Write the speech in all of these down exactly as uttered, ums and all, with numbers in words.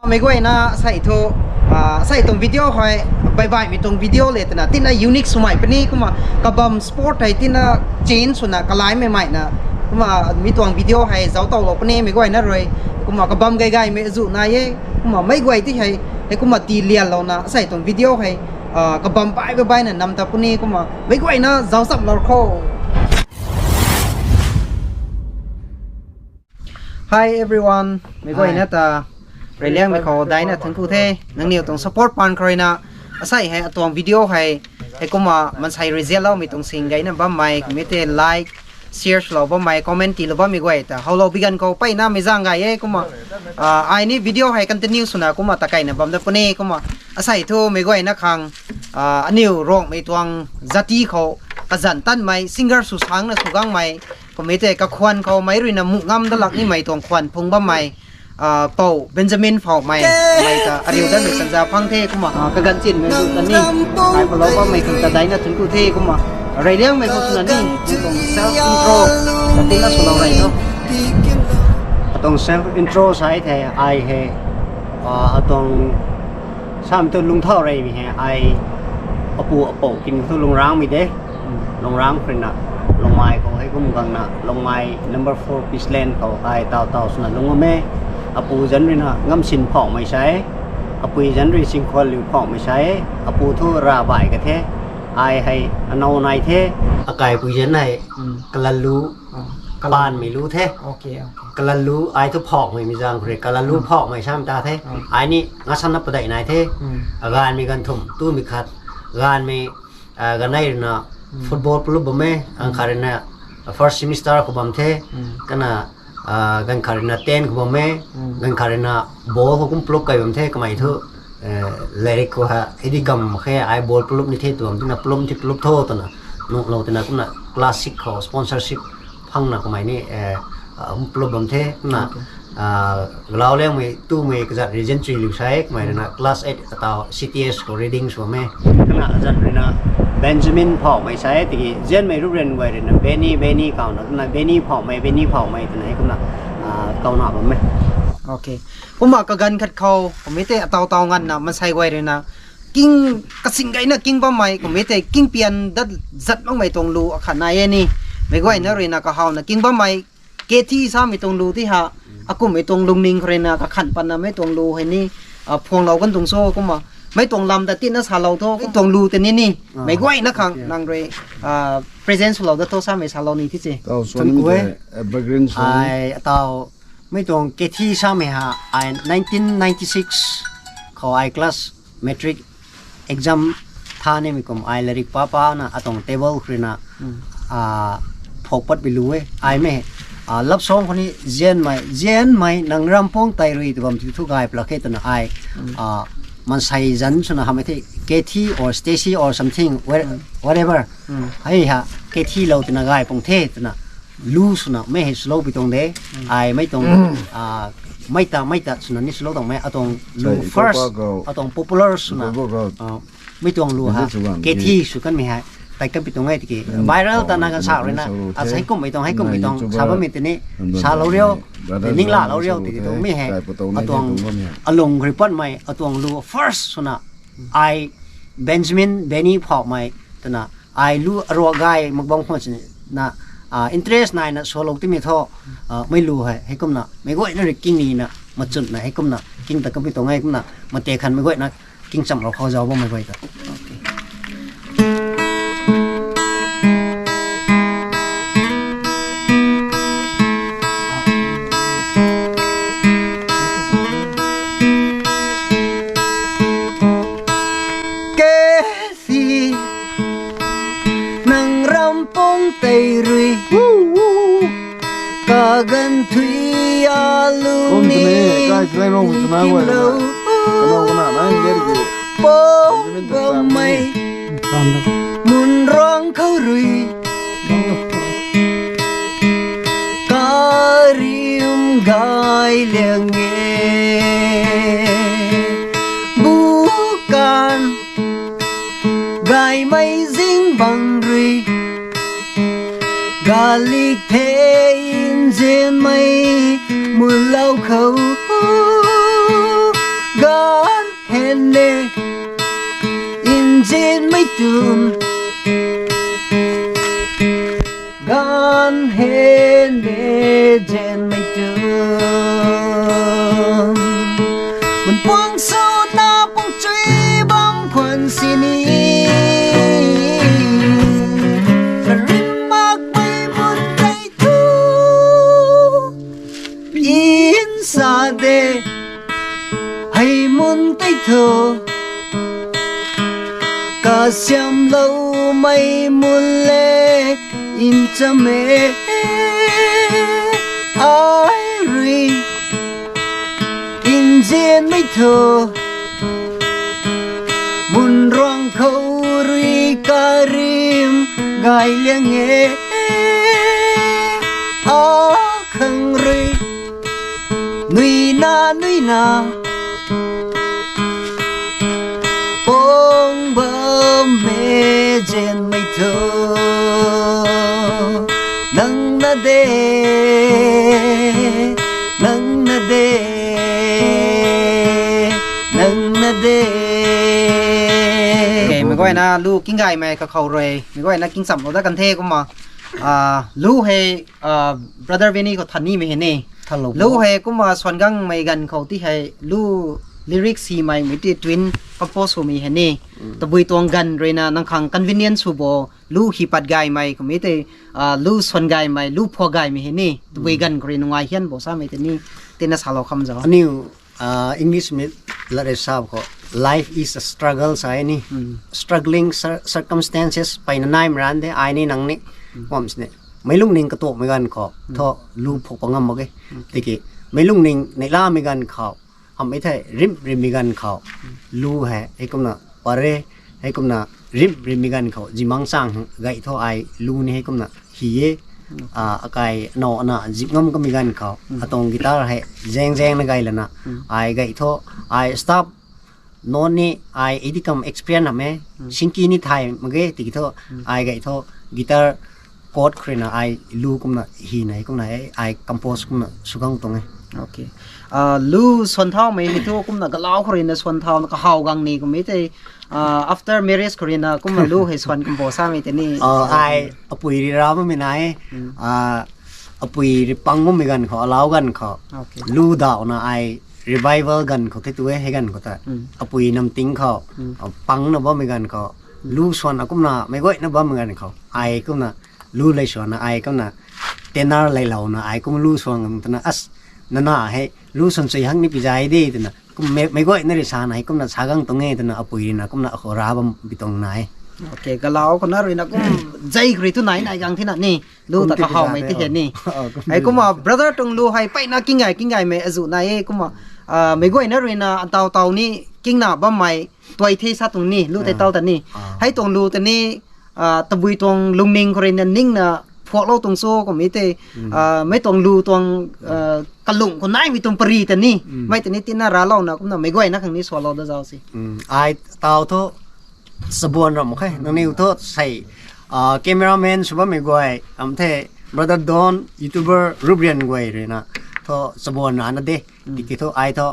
Meic guayna asei thu, ah, asei tuang video hei, bye bye mei tuang video le twna, tina unique swmei puni, kumna kabam sport hei tina change swna kalaimei meina, kumna mi tuang video hei zauc towlou puni meic guayna rui, kumna kabam gay gaymei azuh nai e, kumna meic guay ti hei, hei kumna tii lianlouna asei tuang video hei, ah, kabam bai bye na nam ta puni, kumna meic guayna zauc chamlou kho. Hi everyone, meic guayna ta reyliangmei khou daina thuanc ku the, nangniw tuang support paan khou ruina, asei hei atuang video hei, hei kumna mansei rui zianloumei tuang sing gayna bammei, kumna tei like, share swlou bammei, comment tiilou bammei guay ta howlou bi ganv khou mpeyna mei zaeng gay e, kumna, ah, ai ni video hei continue swna kumna ta kaina bam dat puni, kumna asei thu meic guayna khang, ah, aniw Ruangmei tuang zati khou kazanc tanmei, singer sw sangcna sw gangmei, kumna tei kakhwan khou meic ruina muh ngam dat lak nimei tuang khwan phung bammei, ah, Pou Benjamin Phouhmei, mei ta ariu datmei sanza phang the, kumna, ah, kaganv chinmei tu ta ni, ai palou bammei khang ta daina thuanc ku the, kumna reyliangmei khou swna ni, tuang self intro ta tina swlou rey tho. Atuang self intro sa the, ai hei, ah, atuang samei tu lungcthau reymei hei, ai apu apou kin thu Lungrangmei de. Lungrang khou ruina, Lungmei khou hei kum gangna, Lungmei number four Peace Lane khou ai taw taw swna lungc bam e. Apu zanc ruina Ngamsin Phouhmei sa e, apui zanc rui Singkhuanliu Phouhmei sa e, apu thu Ravbai ka the, ai hei anow nai the, akaipui zanc hei Kalanlu, Paanmei lu the. Kalanlu ai thu Phouhmei mei zaeng khou rui Kalanlu Phouhmei sam ta the. Ai ni ngasanna padeih nai the. Gaanvmei ganv thumh, tumei khat, gaanvmei, ah, ganei ruina football plup bam e, ganv khat ruina first semester khou bam the, kana, ah, ganv khat ruina ten khou bam e, ganv khat ruina ball khou kum plup kai bam the, kamei thu, eh, lairik khou ha, hei di kam khe ai ball plup ni the tuang, tina plup the plup tho twna, nuhlou tina kumna class six khou sponsorship phangna kamei ni, eh, ah, plup bam the, kumna, ah, Galau Liangmei tumei kazat rui Zianchui Liu sa e, kamei ruina class eight ataw C T S khou reading sw bam e. Kana azat ruina Benjamin Phouhmei sa e, tiki zianmei rup ran guay ruina Benny, Benny kawna, kumna Benny Phouhmei, Benny Phouhmei twna hei kumna, ah, kawna bam e. Kumna kaganv khat khou, kumna tei ataw taw nganvna mansei guay ruina, king kasing gayna king bammei, kumna tei king pian dat zat makmei tuang lu akhat nai e ni. Meic guayna ruina kahawna king bammei, Kethi samei tuang lu ti ha, akumhmei tuang lungning khou ruina kakhan patna mei tuang lu hei ni, ah, phuanglou kan tuang cho kumna, mei tuang lam ta tina salou tho, mei tuang lu tei ni ni, meic guayna khang nang rui, ah, present swlou dat tho samei salou ni ti se. Ai, ataw, mei tuang Kethi samei ha, ai nineteen ninety-six khou ai class matric exam tha nimei kum ai lairik pa pana atuang table khou ruina, ah, phok pat bi lu e. Ai mei, ah, love song khou ni Zianmei, Zianmei nang rampuang tei rui tw bam ti thu gay pla khe twna ai, ah, mansei zanc swna hamei the, Kethi or Stacy or something, where-, whatever. Hei ha, Kethi lou twna gay pung the twna lu swna mei hei swlou pi tuang de. Ai mei tuang, ah, mei ta, mei ta swna ni swlou tuang mei atuang lu first, atuang popular swna, ah, mei tuang lu ha, Kethi sw kanmei hei tai kan pi tuang e tiki viral ta na ganv sa ruina, asei kummei tuang, hei kummei tuang sa bammei tini, salou riu, ninglalou riu tiki tuang mei hei, atuang alung rui patmei atuang lu first swna, ai Benjamin Benny Phouhmei twna, ai lu aruak gay mak bam khwan sina, ah, interest naina swlou timei thu, ah, mei lu hei, hei kumna meic guayna rui king nina machutna hei kumna king ta kan pi tuang e, kumna mate khan meic guayna king chamlou khou zauc bammei guay ta. Kethi, nang rampuang tei rui, kaganv thui alu ni kinlou, pang bammei mun rang khou rui karium gay liang e. Bukan gaymei zingbangc rui galik the, Nzianmei mulou khou le, nzianmei tun. Ganv hei ne nzianmei tun. Mun puang suna puang chui bam khwan sini. Rim makmei mun tei thu. Nsa de, hei mun tei thu. Kasiamloumei mun le, ncham e. Ai rui, nzianmei thu. Mun ruang khou rui karim gay liang e. Akhang rui, nuina nuina. Pung bam e nzianmei thu. Nang na de, nang na de, nang na de. Okay, meic guayna lu king gaymei kakhou rui, meic guayna king chamlou dat kan the kumna. Ah, lu hei, ah, Brother Vinny khou than nimei hei ni. Thanlou lu hei kumna suan gangmei ganv khou ti hei lu lyrics himei mei ti twin compose swmei hei ni. Tabui tuang ganv ruina nang khang convenience sw bo lu hi pat gaymei kummei tei, ah, lu suan gaymei, lu phuak gaymei hei ni. Tabui ganv khou rui nungai hian bo samei tei ni. Tina salou kham zau. Aniu, ah, English mi lat rei sa khou, life is a struggle sa e ni. Struggling cir-, circumstances mpeyna naimei ran de, ai ni nang ni. Kum sini. Meic lungning katuakmei ganv khou thu lu phuak pat ngam mak ge. Tiki, meic lungning neihlamei ganv khou, hamh e thei rimh rimhmei ganv khou, lu hei, hei kumna pat re, hei kumna rimh rimhmei ganv khou, zimang chang gay thu ai lu ni hei kumna hi e, ah, akai now ana zip ngam kamei ganv khou, atuang guitar hei zaeng zaengna gay lana, ai gay thu, ai staff nunc ni ai adi kam experience hamh e, singki ni thay mak ge, tiki thu, ai gay thu, guitar chord khou ruina ai lu kumna hina hei kumna e, ai compose kumna sw gang tuang e. Okay. Ah, lu suan thaumei hei thu kumna galau khou ruina suan thauna kahaw gang ni kummei tei, ah, after marriage khou ruina kumna lu hei suan compose samei tei ni. Ah, ai apui ri ra bammei na e, ah, apui ri pang bammei ganv khou, alau ganv khou, lu dauna ai revival ganv khou the tu e, hei ganv khou ta. Apui namting khou, ah, pangna bammei ganv khou, lu suanna kumna meic guayna bammei ganv khou, ai kumna lu lei suanna ai kumna tenor leilouna ai kum lu suan gam twna, as, nana hei lu suan chui hak ni pi zai de twna, kum mei, meic guayna rui sana hei kumna sa gang tuang e twna apui ruina kumna akhou ra bam pi tuang na e. Okay, galau khou na ruina kum zei khou rui tu nai nai gang thina ni. Lu ta kahaw mei ti hei ni. Hei kumna brother tuang lu hei mpeyna king gay, king gaymei azuh nai e kumna, ah, meic guayna ruina ataw taw ni kingna bammei tuai the sa tuang ni, lu tei taw ta ni. Hei tuang lu ta ni, ah, tabui tuang lungning khou ruina ningna phuaklou tuang cho kummei tei, ah, mei tuang lu tuang, ah, kalung khou naimei tuang pari ta ni. Mei ta ni tina ralouna kumna meic guayna khang ni sualou da zau si. Ai taw thu chabuan ram khe, nangniw thu sei, ah, cameraman sw bammei guay, am the brother Don, YouTuber Rubrian guay ruina thu chabuan rana de. Tiki thu ai thu,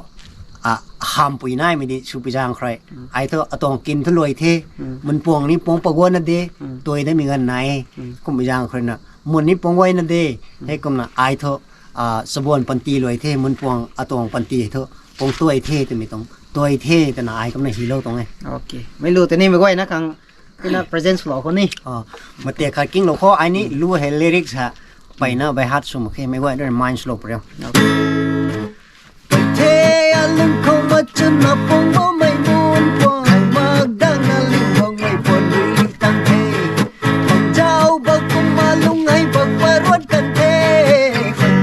ah, hampui naimei di sw pi zaeng khou rui. Ai thu atuang kin thu luai the, mun puang ni puang paguanna de, tuai damei ganv nai e, kum pi zaeng khou ruina, mun ni puang guayna de, hei kumna ai thu, ah, chabuan panty luai the, mun puang atuang panty thu, puang tuai the twmei tuang, tuai the twna ai kumna hilou tuang e. Okay. Mei lu tei ni meic guayna khang, tina present swlou khou ni. Ah, mate khat kinglou khou, ai ni lu hei lyrics ha, mpeyna by heart sw mak khe, meic guayna rui mind swlou pariu. The alung khou machun na pung bammei mun puang, mak dang na ling bangmei puan rui tang the. Zau bak kumna lung hei bak paruat kan the.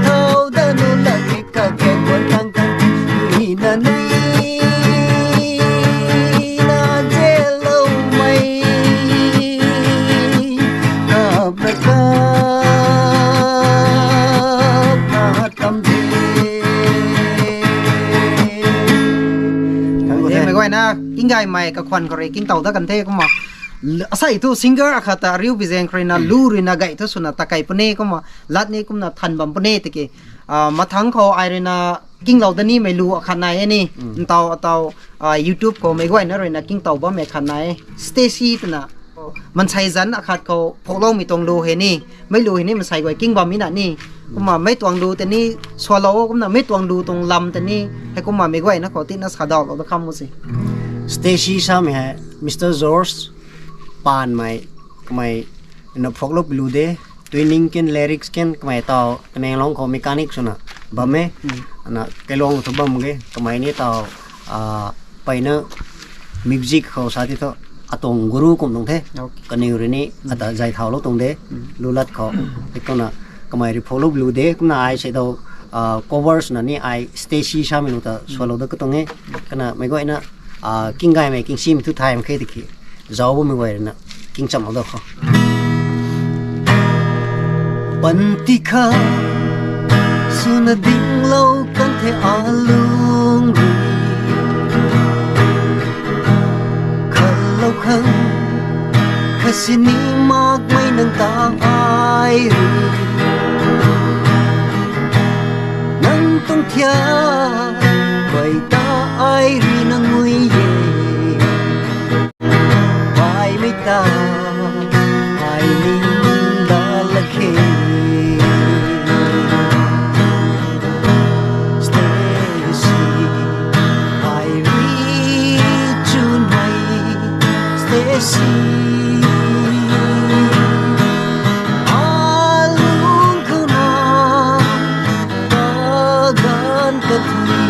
Thau da nu lak ni kake guan tang kan. Nui na nui na zeloumei. Kap na kap na tam the. Meic guayna king gaymei kakhwan khou rui king taw dat kan the kumna. Asei thu singer akhat ta ariu pi zaeng khou ruina lu ruina gay thu swna ta kei puni kumna. Lat ni kumna than bam puni tiki. Ah, mathangc khou ai ruina kinglou dat nimei lu akhat nai e ni. Ntaw ataw YouTube khou meic guayna ruina kingtow bammei khat nai e. Stacy twna mansei zanc akhat khou phoukloumei tuang lu hei ni, mei lu hei ni mansei guay king bam mi na ni. Kumna mei tuang lu tei ni swalou o, kumna mei tuang lu tuang lam tei ni, hei kumna meic guayna khou tina sadauhlou da kham mu se. Stacy samei hei Mister George Panmei, kamei na phoukloupi lu de, tuning ken lyrics ken kamei taw kanenglong khou mechanic swna bam e. Na kailuang thu bam ge, kamei ni taw mpeyna music khou sa ti thu atuang guru kum tuang the. Kaniw rui ni ata zay thaulou tuang de, lu lat khou. Hei kumna kamei rui phoukloupi lu de, kumna ai sei taw covers na ni ai Stacy samei lu ta swalou da katuang e. Kana meic guayna king gaymei king simei thu thay mak khe tiki, zauc bammei guay ruina king chamlou da khou. Panty kha swna dinglou kan the alung rui, khatlou khang khasini makmei nang ta ai rui, nang tuang thiak guay ta ai rui nang ngui e. Baimei ta ai ning da la khe. Stacy, ai rui chwn hei, Stacy. Alung khou na kaganv kathui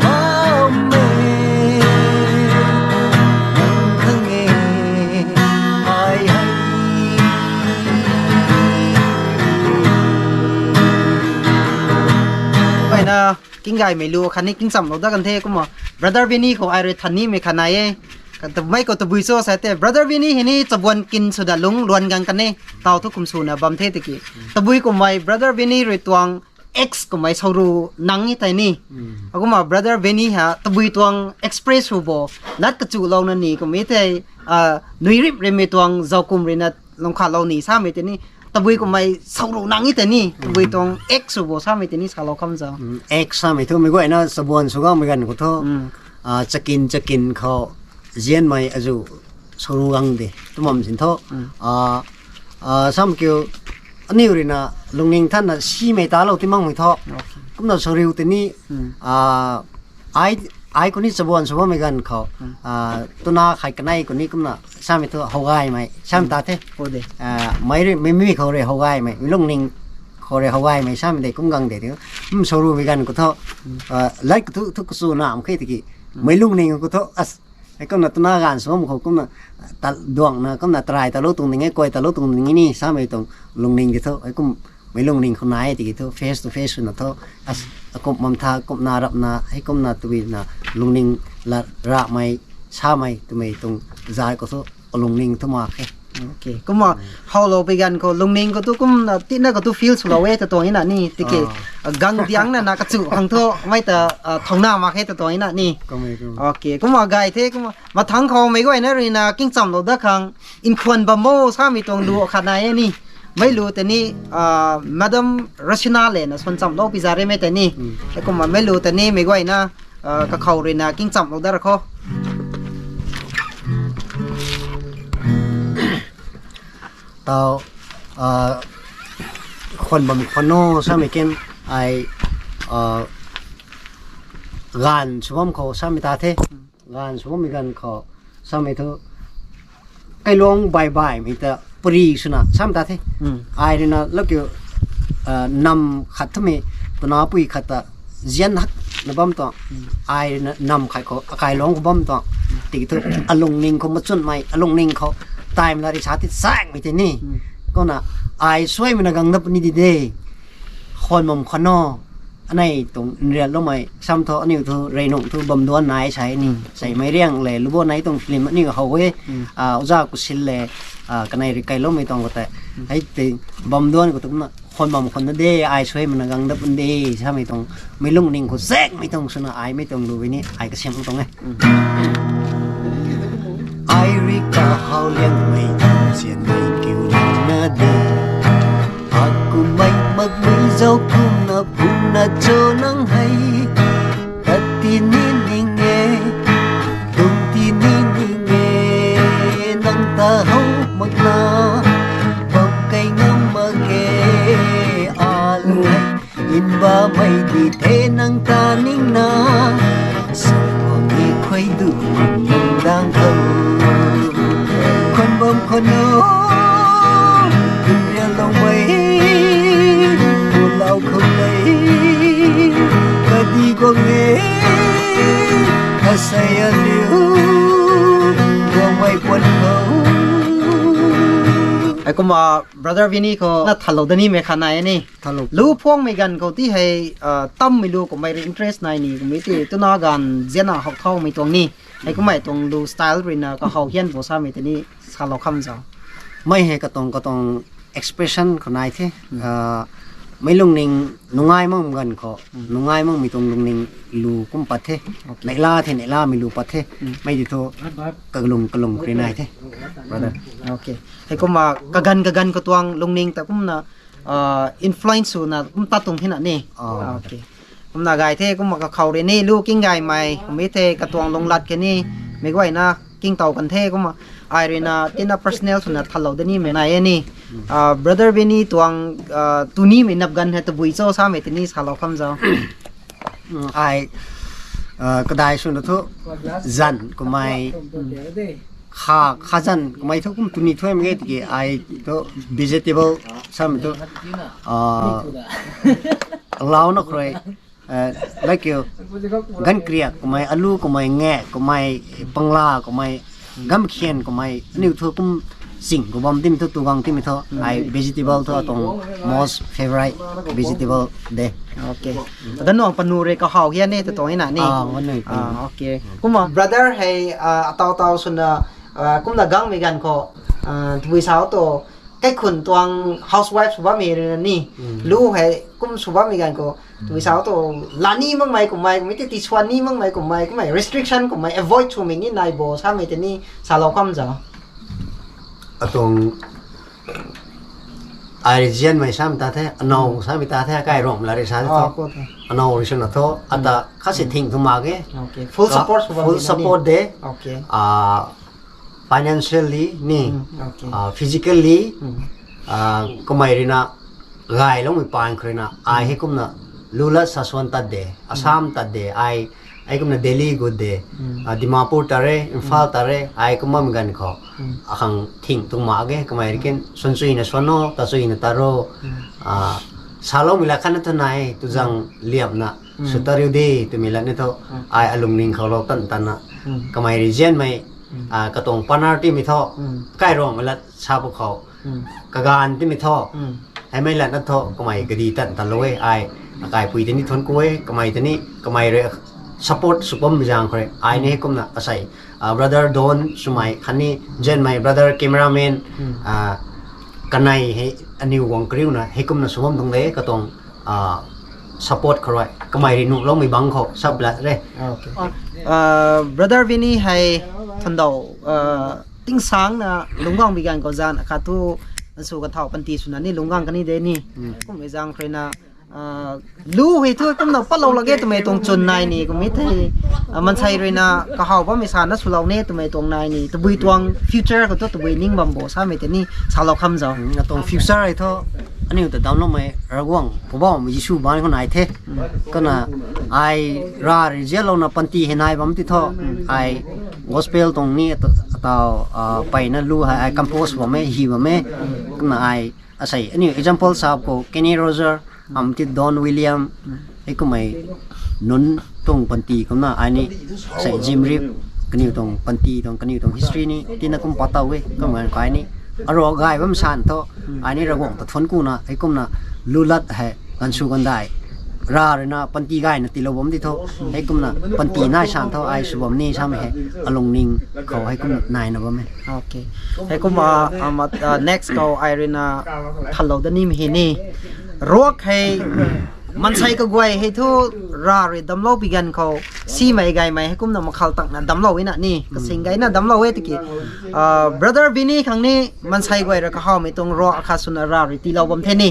bam e, nang khang e, ai hei. Mpeyna king gaymei lu khatni king chamlou dat kan the kumna, Brother Vinny khou ai rui thanimei khat nai e. Kamei khou tabui cho sa tei, Brother Vinny hei ni chabuan kin sw da lungc luan gang kan e, taw thu kum swna bam the tiki. Tabui kummei Brother Vinny rui tuang ex kummei souru nang e tei ni. Akumna Brother Vinny ha tabui tuang express sw bo, nat kachulouna ni kum e tei, nui rip rimmei tuang zauc kum ruina lungc khatlou ni samei tei ni. Tabui kummei souru nang e tei ni, tabui tuang ex sw bo samei tei ni salou kham zauc. Ex samei thu meic guayna chabuan sw gaymei ganv khou thu, chakin chakin khou zianmei azu souru gang de tw bam sin thu. Sam kiu, aniw ruina lungning thanna simei talou ti makmei thu. Kumna souriu tei ni, ai khou ni chabuan sw bammei ganv khou, twna khai kanei khou ni kumna samei thu howgaymei sam ta the. Mei rui, mei mi khou rui howgaymei, mei lungning khou rui howgaymei samei de kum gang de ti. Sourumei ganv khou thu, lat khou thu, thu kachu nam khe tiki, mei lungning khou thu, hei kumna twna ganv sw bam khou kumna, duangna kumna try talou tuang ding e, kuay talou tuang ding e ni samei tuang lungning ti thu, hei kum mei lungning khou nai tiki thu face to face swna thu, akum bam tha, kumna rapna, hei kumna twna lungning la ramei, samei twmei tuang zay khou thu, lungning thu mak khe. Kumna, howlou pui ganv khou lungning khou thu kumna tina khou thu feel swlou e ta tuang e na ni tiki, gang diangna na kachu khang thu mei ta, thauna mak khe ta tuang e na ni. Kumna gay the, kumna mathangc khou meic guayna ruina king chamlou dat khang, nkhwan bam mo samei tuang lu khat nai e ni. Mei lu tei ni, Madam Rosina le na swan chamlou pi za remei tei ni. Hei kumna mei lu tei ni meic guayna, kakhou ruina king chamlou dat ra khou. Taw, khwan bam khwan no samei ken ai, ganv sw bam khou samei ta the. Ganv sw bammei ganv khou samei thu, kailuang bai baimei ta pari swna samei ta the. Ai ruina lau kiu, nam khat thumei, twna pui khat ta zian hakna bam tuang. Ai ruina nam khat khou akailuang khou bam tuang. Tiki thu, alungning khou machunmei, alungning khou time la ri sa ti changmei tei ni. Kumna, ai suaimei na gang dat puni di de. Khwan bam khwan no. Anei tuang nriatloumei sam thu, aniw thu rey nung thu bam duan nai sa e ni. Seimei Riang le Lubo Nai tuang film aniw how e. Oja Kusil le, kanei rui kailoumei tuang khou tei, hei tei bam duan khou tu kumna khwan bam khwan na de, ai suaimei na gang dat pun de samei tuang, mei lungning khou zaengmei tuang swna ai mei tuang lu e ni ai kasiam tuang e. Ai rui kahaw liangmei, nzianmei kiu na de. Akumhmei makmei zauc kumna phungna cho nang hei, tat ti ni ning e. Sei aliu, guangmei puan khou. Ai kumna brother Vinny khou na thalou dani mei kha nai ni. Thalou. Lu phuangmei ganv khou ti hei, ah, tammei lu kummei rui interest nai ni kummei ti tuna ganv zianna hok thaumei tuang ni. Hei kummei tuang lu style rui na kahaw hian bo samei tei ni salou kham zau. Mei hei katuang katuang expression khou nai the. Ah, mei lungning nungai mak ganv khou, nungai makmei tuang lungning lu kum pat the. Okay. Neihla the, neihlamei lu pat the. Mei di thu kalung kalung kri nai the, brother. Okay. Hei kumna kaganv kaganv katuang lungning ta kumna, ah, influence swna kum tat tuang thina ni. Ah. Okay. Kumna gay the, kumna kakhou rui ni lu king gaymei kummei the katuang lunglat khe ni, mei guayna king tow kan the, kumna ai rui na tina personal swna thalou dani mei nai e ni. Ah, brother Vinny tuang, ah, tunimei nap ganv hei tabui cho samei tei ni salou kham zau. Ai, ah, kadai swna thu zan kummei, kha, kha zan kummei thu kum tuni thuai mak ge tiki ai thu vegetable samei thu, ah, lau na khou rui, ah, like you, gan kriak kummei, alu kummei, nge kummei, pangla kummei, gam khian kummei, aniu thu kum sing khou bam timi thu, tugang timi thu, ai vegetable thu atuang most favorite vegetable de. Okay. Ata nuang panu rui kahaw hian ni, ta tuang ina ni. Ah, wan nui. Ah, okay. Kumna brother hei, ah, atau tau swna, ah, kumna gangmei ganv khou, ah, tabui sau tu, kaikhun tuang housewife sw bammei rui na ni. Lu hei kum sw bammei ganv khou tabui sau tu, lani makmei kummei, kummei ti tisuan ni makmei kummei, kummei restriction kummei avoid swmei ni nai bo samei tei ni salou kham zau. Atuang ai rui zianmei samei ta the, anow samei ta the, kai rom la rui sa the thu. Anow rui swna thu, ata kha si thing thu mak ge. Okay. Full support sw bam full support de. Okay. Ah, financially ni, okay, ah, physically, ah, kummei rui na gayloumei paan khou rui na, ai hei kumna lulat sasuan tat de, Assam tat de, ai, ai kumna Delhi gut de, ah, Dimapur tat re, Imphal tat re, ai kum bammei ganv khou, akhang thing tuang mak ge, kummei rui ken, suan chuina suan o, ta chuina ta ro, ah, saloumei la khatna thu nai, tu zang liapna, sw ta riu de, twmei la ni thu, ai alungning khou lou tan tanna, kummei rui zianmei, ah, katuang partner timei thu, kai rom la sa pwkhou, kaganv timei thu, heimei latna thu, kummei kadi tan tanlou e, ai, akaipui tei ni thuanc ku e, kummei tei ni, kummei rui support sw bammei zaeng khou rui, ai ni hei kumna asei, ah, brother Don swmei khatni zianmei brother cameraman, ah, kanei hei aniw guang kariuna hei kumna sw bam tuang de, katuang, ah, support khou rui, kummei rui nuhloumei bangc khou sap lat re. Okay. Ah, brother Vinny hei thandau, ah, tingsangna lungcgangmei ganv khou zan akhat thu, answ kathau panty swna ni lungcgang kan ni de ni. Kummei zaeng khou rui na, ah, lu hei thu kumna patlou lak ge twmei tuang chwn nai ni, kummei thei, ah, maansei rui na kahaw bammei sana swlou ni twmei tuang nai ni, tabui tuang future khou thu tabui ning bam bo samei tei ni salou kham zau. Atuang future hei thu, aniu ta damcloumei Ravguangc Poubauhmei Jisu bangc khou nai the. Kumna ai rav rui zianlouna panty hei nai bam ti thu, ai gospel tuang ni ata-, atau, ah, peyna lu hei ai compose bam e, hy bam e. Kumna ai asei aniu example sap khou Kenny Roger, am ti Don William, hei kummei nunc tuang panty kumna ai ni, sei Jim Reeves, kaniw tuang panty tuang, kaniw tuang history ni tina kum pat tow e, kum ganv khou ai ni, arou gay bam san thu, ai ni Ravguangc ta thuanc kuna hei kumna lulat hei ganv sw gandai, rav rui na panty gayna tiilou bam ti thu, hei kumna panty nai san thu ai sw bam ni samei hei, alungning khou hei kumna naina bam e. Okay. Hei kumna, ah, mat-, ah, next khou ai rui na thanlou da nimei hei ni, ruak hei maansei kaguay hei thu rav rui damclou pi ganv khou, simei gaymei hei kumna makhal takna damclou e na ni, kasing gayna damclou e tiki, ah, brother Vinny khang ni maansei guay rui kahawmei tuang ruak akhat swna rav rui tiilou bam the ni.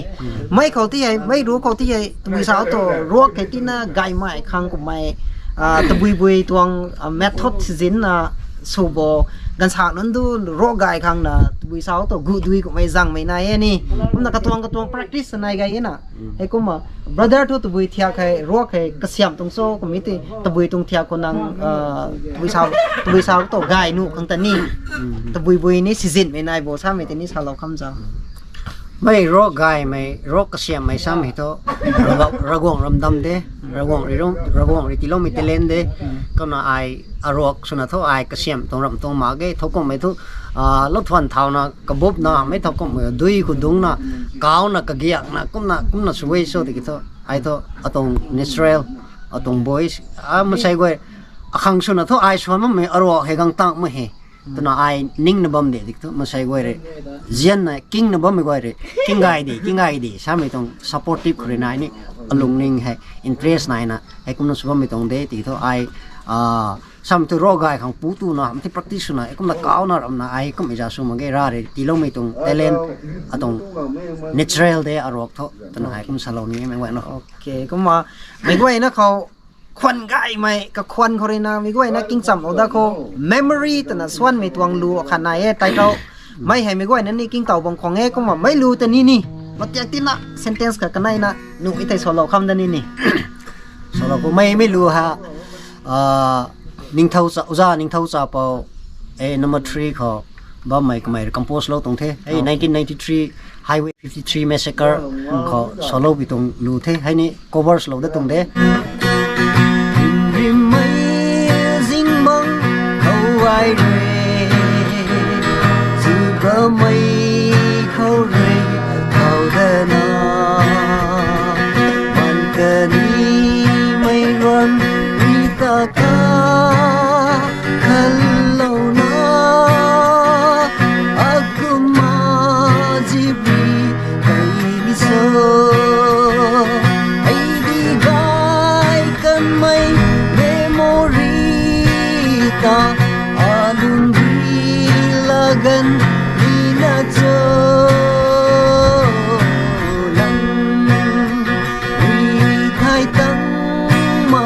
Mei khou ti hei, mei ruc khou ti hei, tabui sa tu ruak hei tina gaymei khang kummei, ah, tabuibui tuang, ah, method sizinna sw bo, ganvsa nunc du ruak gay khang na tabui sa tu gu dui kummei zangmei nai e ni. Kumna katuang katuang practice nai gay e na. Hei kumna brother thu tabui thiak hei, ruak hei kasiam tuang cho kummei ti, tabui tuang thiak khou nang, ah, tabui sa, tabui sa tu gay nuh khang ta ni, tabuibui ni sizinmei nai bo samei tei ni salou kham zau. Mei ruak gaymei, ruak kasiamhmei samei thu, Ravguangc ramdam de, Ravguangc rui, Ravguangc rui tiiloumei talent de, kumna ai aruak swna thu ai kasiamh tuang ramh tuang mak ge, thowkumhmei thu, louthuan thauna, kabupna, mei thowkumhmei dui khou dungcna, kauna, kagiakna, kumna, kumna sw e so tiki thu, ai thu, atuang natural, atuang voice, a, mansei guay, akhang swna thu ai swan bammei aruak hei gang tang mak he. Twna ai ningna bam de tiki thu, mansei guay rui, zianna kingna bammei guay rui, king gay de, king gay de, samei tuang supportive khou rui nai ni, alungning hei, interest naina, hei kumna sw bammei tuang de, tiki thu ai, samei thu ruak gay khang pu tuna, mei practice swna, hei kumna kauna ramna, ai kummei za sw mak ge, ra rui tiiloumei tuang talent, atuang natural de, aruak thu, twna ai kum salou ni, meic guayna. Okay, kumna, meic guayna khou, khwan gaymei, kakhwan khou ruina, meic guayna kingchamhlou da khou, memory twna swanmei tuang lu akhat nai e, title. Mei hei meic guayna ni kingtow bam khwan e, kumna mei lu ta ni ni. Matiak tina, sentence khat kaneina, nuh e thei salou kham da ni ni. Salou khou mei, mei lu ha, ningthau cha, uza ningthau cha pou, e number three khou, bammei kamei rui compose lou tuang the. Hei nineteen ninety-three Highway fifty-three Massacre khou soloupui tuang lu the. Hei ni cover swlou da tuang de. Rimrimei zingmang khou ai rui, zibamei khou rui, khou dana, man kanimei ran rui ta kha, khanlouna, akumna zip rui, hei ni so, hei di gay kanmei memory ta, alung rui lagan nina cho, lang rui thai tang ma,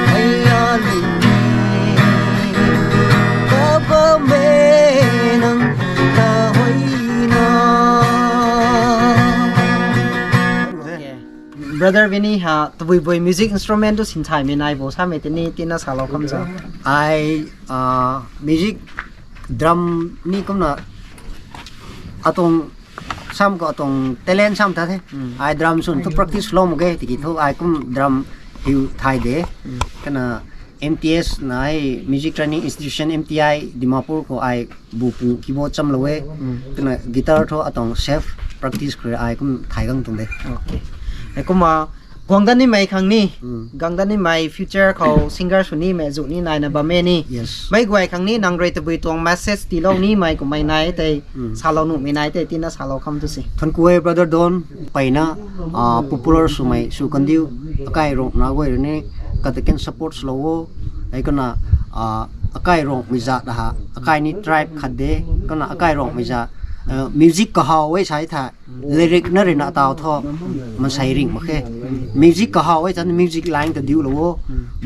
hei alung ni, kabam e nang ta huayna. Brother Vinny ha, tabui bui music instrument tu sinthaymei nai bo samei tini, tina salou kham cha. Ai, music drum ni kumna atuang sam khou atuang talent sam ta the. Ai drum swn thu practice lou mak ge, tiki thu ai kum drum hiu thay de. Kana M T S na hei Music Training Institution, M T I, Dimapur khou ai bu pu keyboard chamlou e. Kana guitar thu atuang self practice khou rui ai kum thay gang tuang de. Okay. Hei kumna, guang dat nimei khang ni, guang dat nimei future khou singer sw nimei zu ni naina bam e ni. Meic guay khang ni nang rui tabui tuang message tiilou nimei kummei nai tei, salou nuhmei nai tei, tina salou kham tu se. Thank you, brother Don, mpeyna popular swmei sw kandiu, akai Ruangmei guay rui ni, kata kan support swlou o, hei kumna, akai Ruangmei zat ha, akai ni tribe khat de, kumna akai Ruangmei zat, music kahaw e sa tha, lyric na rui na taw thu, mansei ringh mak khe. Music kahaw e chan music line ta diulou o,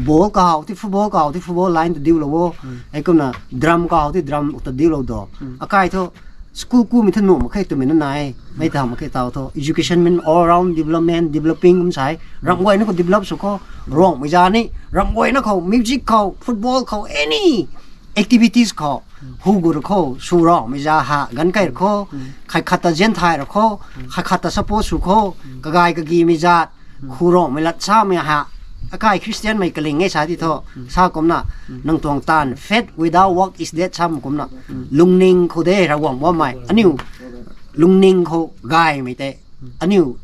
ball kahaw ti football kahaw ti football line ta diulou o, hei kumna drum kahaw ti drum ta diulou do. Akai thu, school kumei thu nuh mak khe twmei na nai, mei ta mak khe taw thu, education min all round development, developing kum sa e, ramh guayna khou develop sw khou, Ruangmei zat ni, ramh guayna khou, music khou, football khou, any activities khou, hu gu ra khou, sw Ruangmei zat ha, ganv kai ra khou, khai khat ta zian thay ra khou, khai khat ta support sw khou, kagay kagimei zat, khu Ruangmei lat samei ha, akai Christian mei kaling e sa ti thu, sa kumna, nang tuang taanv, faith without work is dead sam kumna, lungning khou de Ravguangc bammei, aniu, lungning khou gaymei tei, aniu,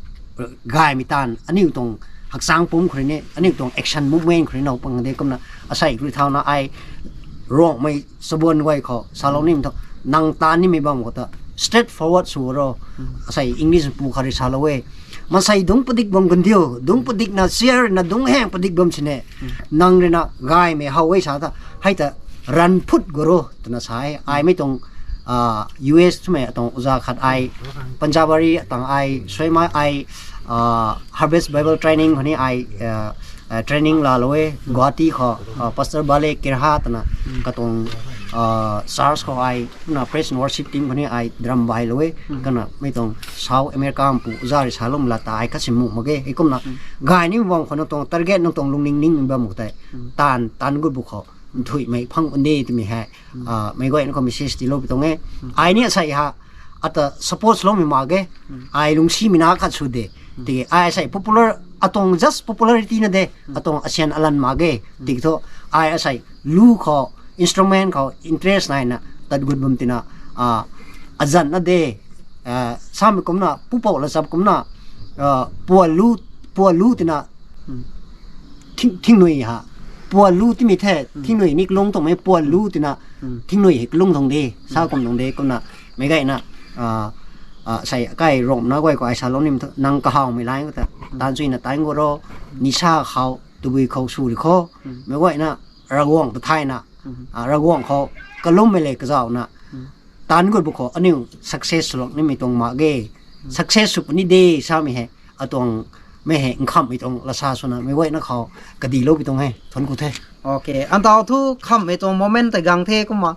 gaymei taanv, aniu tuang hakchang pumc khou rui ni, aniu tuang action movement khou rui now pang de kumna, asei rui thauna ai, Ruangmei chabuan guay khou, salou nim thu, nang taanv nimei bam khou ta, straight forward sw ro, asei English pu khat rui salou e, mansei dungc padik bam kandiu, dungc padikna chair na dungc heng padik bam sini, nang rui na gaymei how e sa ta, hei ta, ran phut gu ro, twna sa e, ai mei tuang, U S twmei atuang uza khat ai, Panchabari atang ai, Soima ai, Harvest Bible Training khou ni ai, training laalou e, Guwahati khou, Pastor Bale Kirha twna, katuang, church khou ai, kumna praise and worship team khou ni ai drum bailou e, kana mei tuang South America pu uza rui saloumei lat ta ai kasiamh nuh mak ge, hei kumna, gay nimei bam khou nang tuang target, nang tuang lungning ningmei bam khou tei, taanv, taanv gut bu khou, nthuihmei phang un de twmei hei, meic guayna khou message tiilou pi tuang e, ai ni asei ha, ata support loumei mak ge. Ai lungsimei na khat sw de. Tiki ai asei popular, atuang just popularity na de. Atuang asian alan mak ge. Tiki thu ai asei lu khou, instrument khou interest naina tat gut bam tina, azan na de. Samei kumna pupou la chap kumna, pualu, pualu tina, thingnui ha. Pualu timei the, thingnui ni kalung tuangmei pualu tina, thingnui hei kalung tuang de, sa kum tuang de, kumna, meic gayna, sei kai Rongmei na guay khou ai salou nim thu, nang kahawmei line khou ta, taan chuina taan gu ro, nisa khou, tabui khou sw ri kho, meic gayna, Ravguangc ta thayna, Ravguangc khou, kalummei le kazauhna, taan gut bu khou, aniu success swlou nimei tuang mak ge, success sw puni de, samei hei, atuang, mei hei nkhamhmei tuang lasa swna meic gayna khou kadilou pi tuang e, thuanc ku the. Okay, antau thu khamhmei tuang moment tei gang the kumna,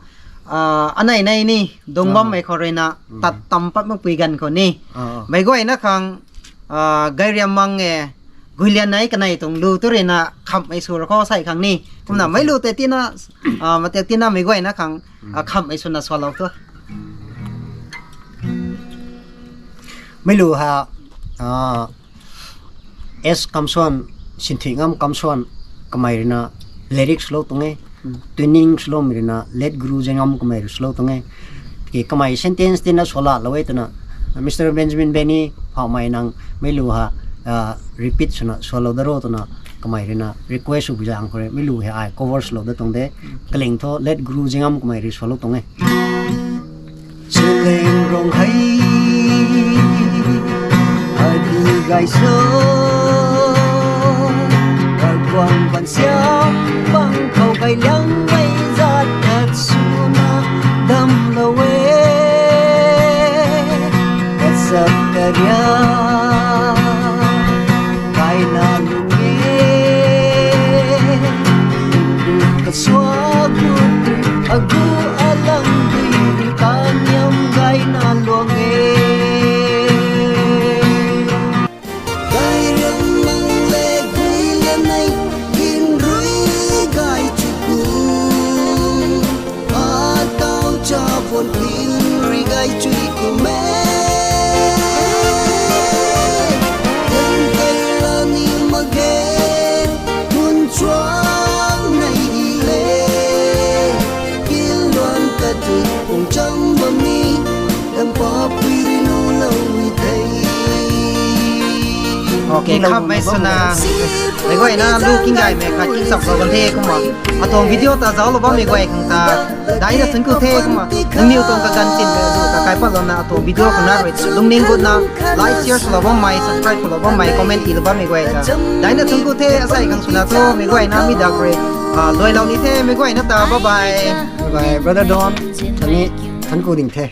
anei nei ni, dungc bammei khou ruina, tat tam pat makpui ganv khou ni, meic gayna khang, Gayriammang e, Guilian nei kanei tuang lu tu ruina khamhmei sw ra kho sei khang ni. Kumna meic lu tei tina, matak tina meic gayna khang, khamhmei swna swlou tu. Meic lu ha, S Kamsuan, Sinthuingam Kamsuan, kamei ruina lyrics swlou tuang e. Tuning swloumei ruina late Guru Zengam kamei rui swlou tuang e. Tiki kamei sentence tina swlalou e twna, Mister Benjamin Benny, phawmei nang meic lu ha, repeat swna swlou da ro twna, kamei ruina request sw bu zaeng khou rui meic lu hei ai cover swlou da tuang de. Kaling thu late Guru Zengam kamei rui swlou tuang e. Chuleng rong hei, adi gay so, Ravguangc ban siam bang khou gay liangmei zat khat swna damlou e. Kachap karia, kaina lung e, kasuak gu, agu alang dui, kaniam gayna luang e. Gayriammang le Guilian nei, in rui gay chu ku, atau cha puan pin rui gay chui ku me. Kan kai la ni mak ge, mun chuang nei le, kin luan ta tu pung cham bam ni, lam papui rui nu lou e thei. Okay, khamhmei swna, meic gayna lu king gaymei khat king chaplou kan the kumna, atuang video ta zauclou bammei guay khang ta, daina thuanc ku the kumna, nangniw tuang kaganv chinmei lu ta kai patlouna atuang video khang na rui lungning gutna, like, share swlou bammei, subscribe swlou bammei, comment tiilou bammei guay ta, daina thuanc ku the. Asei khang swna thu meic gayna mi dak rui, luailou ni the meic gayna ta, bye bye. Bye bye brother Don, khatni thuanc ku ding the.